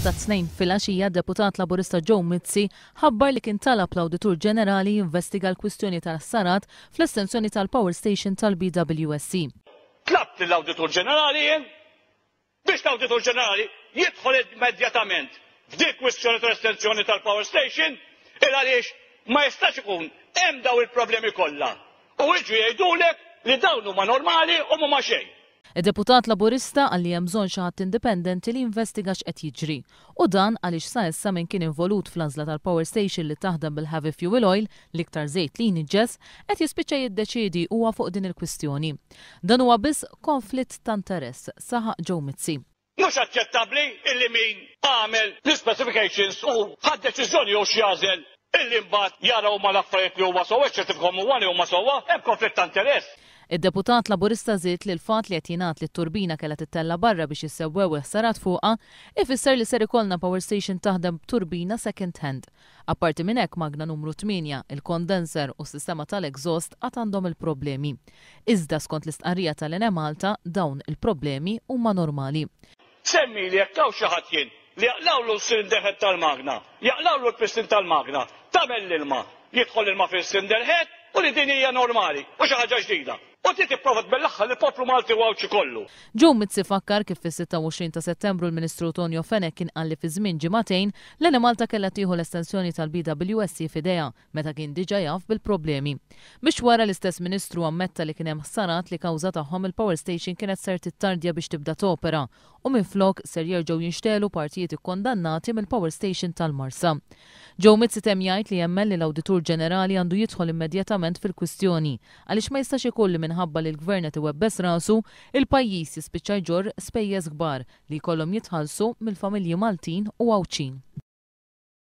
tat-Tnejn filgħaxija d-Deputat Laburista Joe Mizzi ħabbar li kien talab l-Awditur Ġenerali jinvestiga l-kwistjoni tal-ħsarat fl-estensjoni tal-power station tal-BWSC. Tlabt lill-Awditur Ġenerali jien biex l-Awditur Ġenerali jidħol immedjatament f'dik kwistjoni tal-estensjoni tal-power station il għaliex ma jistax ikun hemm dawn il-problemi kollha u jiġu jgħidulek li dawn huma normali u m'huma xejn. Id-deputat Laburista qal li hemm bżonn xi ħadd indipendenti li jinvestiga x'qed jiġri. U dan għaliex sa issa min kien involut fl-għażla tal-power station li taħdem bil-heavy fuel oil, l-iktar żejt li jniġġes, qed jispiċċa jiddeċiedi huwa fuq din il-kwistjoni. Dan huwa biss konflitt ta' interess, saħaq Joe Mizzi. Mhux aċċettabbli illi min għamel l-ispecifications u ħa d-deċiżjoni hu x'jagħżel illi mbagħad jara huma l-affarijiet li huma sewwa, jiċċertifikahom huwa li huma sewwa, hemm konflitt ta' interess. Id-deputat Laburista żied li l-fatt li qed jingħad li t-turbina kellha tittella' barra biex jissewwew il-ħsarat fuqha, ifisser li ser ikollna power station taħdem b'turbina second hand. Apparti minn hekk magna numru tmienja, il-condenser u s-sistema tal-exhaust għad għandhom il-problemi. Iżda skont l-istqarrija tal-Enemalta dawn il-problemi huma normali. Semmili jekk hawn xi ħadd jien li jaqlgħulu s-cylinder head tal-magna, jaqlgħulu l-piston tal-magna, tagħmel l-ilma, jidħol l-ilma fil-cylinder head u li din hija normali u xi ħaġa ġdida. U trid tipprova tbellagħha lill-poplu Malti u Għawdxi kollu. Joe Mizzi fakkar kif fis-26 ta' Settembru l-Ministru Tonio Fenech kien qal li fi żmien ġimagħtejn l-Enemalta kellha tieħu l-estensjoni tal-BWSC f'idejha meta kien diġà jaf bil-problemi. Biex wara l-istess Ministru ammetta li kien hemm ħsarat li kawża tagħhom il-power station kienet ser tittardja biex tibda topera u minflok ser jerġgħu jinxtegħlu partijiet ikkondannati mill-power station tal-Marsa. Joe Mizzi temm jgħid li jemmen li l-Awditur Ġenerali għandu jidħol immedjatament fil-kwistjoni għaliex ma jistax ikun li minħabba li l-Gvern qed iwebbes rasu, il-pajjiż jispiċċa jġorr spejjeż kbar li jkollhom jitħallsu mill-familji Maltin u Għawdxin.